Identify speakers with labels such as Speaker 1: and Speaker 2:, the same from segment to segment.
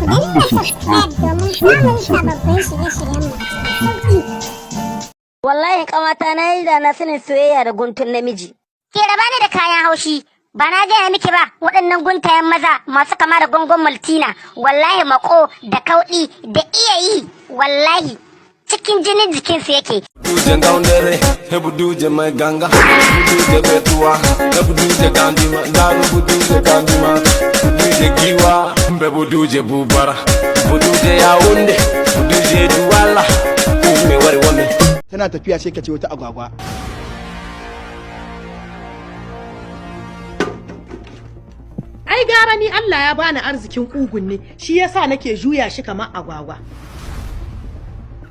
Speaker 1: Danna subscribe domin samun sababbin shirye-shiryenmu cikin sauƙi.
Speaker 2: Wallahi kamata, na yi da na sanin soyayya da guntun namiji. Ke raba ni da kayan haushi. Ba na gaya miki ba, waɗannan guntayen maza masu kama da gongon Maltina, wallahi mako da kauɗi da iya yi, wallahi cikin jinin jikinsu yake.
Speaker 3: Duje Ngaundere, hebu duje mai ganga, buduje betuwa, hebu duje gandima, daru buduje gandima, buduje giwa, be buduje bubara, buduje Yaounde, buduje Duwala, ume wari wame.
Speaker 4: Tana tafiya sai ka ce wata agwagwa.
Speaker 5: Ai gara ni Allah ya bani arzikin ƙugun ne, shi yasa nake juya shi kamar agwagwa.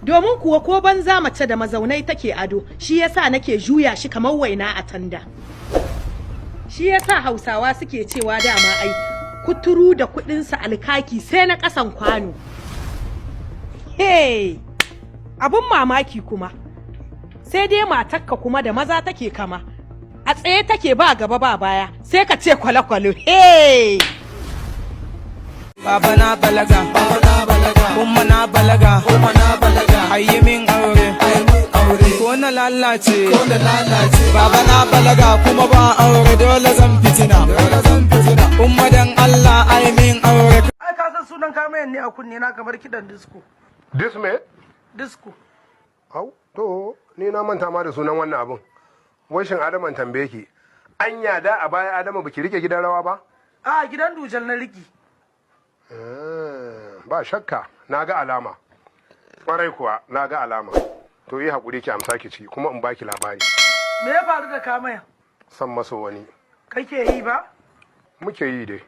Speaker 5: Domin kuwa ko banza mace da mazaunai take ado, shi yasa nake juya shi kamar waina a tanda. Shi yasa Hausawa suke cewa dama ai kuturu da kuɗinsa alkaki sai na ƙasan kwano. Hey! Abun mamaki kuma. Sai dai matakka kuma da maza take kama. A tsaye take ba gaba ba baya, sai ka ce kwale-kwale. Hey!
Speaker 6: Baba na balaga, baba na balaga, umma na balaga, umma na balaga. Ayi min aure, ayi min aure. Ko na lalace, ko na lalace. Baba na balaga kuma ba aure, dole zan fitina, dole zan fitina. Umma, dan Allah ayi min aure.
Speaker 7: Ai ka san sunan kamayan ne a kunne na kamar kidan disco.
Speaker 8: Dis me?
Speaker 7: Disco.
Speaker 8: Au, to, ni na manta ma da sunan wannan abun. Wai shin Adaman tambaye ki, anya da a baya Adama baki rike gidan rawa ba?
Speaker 7: A gidan dujal na riki.
Speaker 8: Ba shakka, na ga alama. Kwarai kuwa, na ga alama. To, yi haƙuri ki amsa ki ci, kuma in baki labari.
Speaker 7: Me ya faru da kamayan?
Speaker 8: San maso wani.
Speaker 7: Kake yi ba?
Speaker 8: Muke yi dai.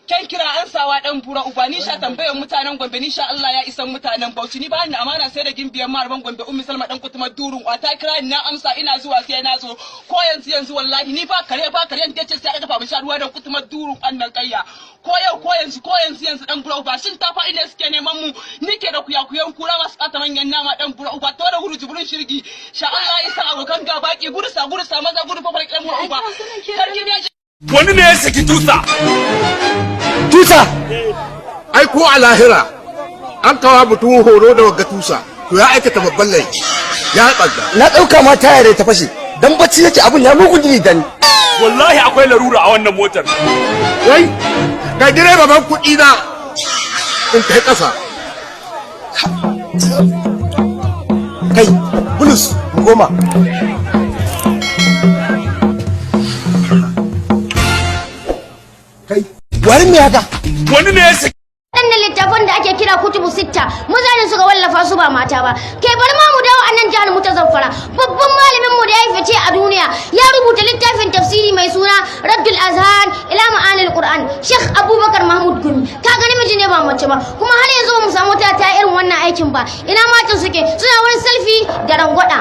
Speaker 9: Ken kira an sawa dan bura uba, ni sha tambayar mutanen Gombe, ni sha Allah ya isan mutanen Bauchi, ni ba ni amana sai da gimbiyan marban Gombe Ummi Salma dan kutuma durun ta kira ni, na amsa, ina zuwa sai na zo ko yanzu yanzu. Wallahi ni ba kare ba kare da ce sai aka dafa mu sha ruwa dan kutuma durun annan kayya, ko yau ko yanzu ko yanzu yanzu. Dan bura uba, shin ta faɗi ne suke neman mu? Ni ke da kuyakuyan kura masu ɓata manyan nama. Dan bura uba, to da huru jibrin shirgi, sha Allah ya sa abokan gaba ki gudusa gudusa maza gudu fa dan bura uba sarki ne.
Speaker 3: Wani ne ya saki tusa.
Speaker 10: Tusa? Ai ko a lahira an kawo mutum horo da wagga tusa, to ya aikata babban laifi, ya ɓagga.
Speaker 11: Na ɗauka ma taya da ta fashe dan bacci yake, abun ya mugun jini dan.
Speaker 3: Wallahi akwai larura a wannan motar.
Speaker 10: Wai ga direba, ban kuɗi na in kai ƙasa.
Speaker 11: Kai bulus goma.
Speaker 10: Kai.
Speaker 11: Wani me haka?
Speaker 3: Wani ne ya saki
Speaker 12: Waɗannan littafan da ake kira kutubu sitta, maza ne suka wallafa su, ba mata ba. Kai, bari ma mu dawo a nan jihar mu ta Zamfara. Babban malamin mu da ya yi fice a duniya ya rubuta littafin tafsiri mai suna Raddul Azhan ila Ma'anil Qur'an, Sheikh Abubakar Mahmud Gumi. Kaga namiji ne ba mace ba, kuma har yanzu ba mu samu ta ta irin wannan aikin ba. Ina matan suke? Suna wani selfie da rangwada.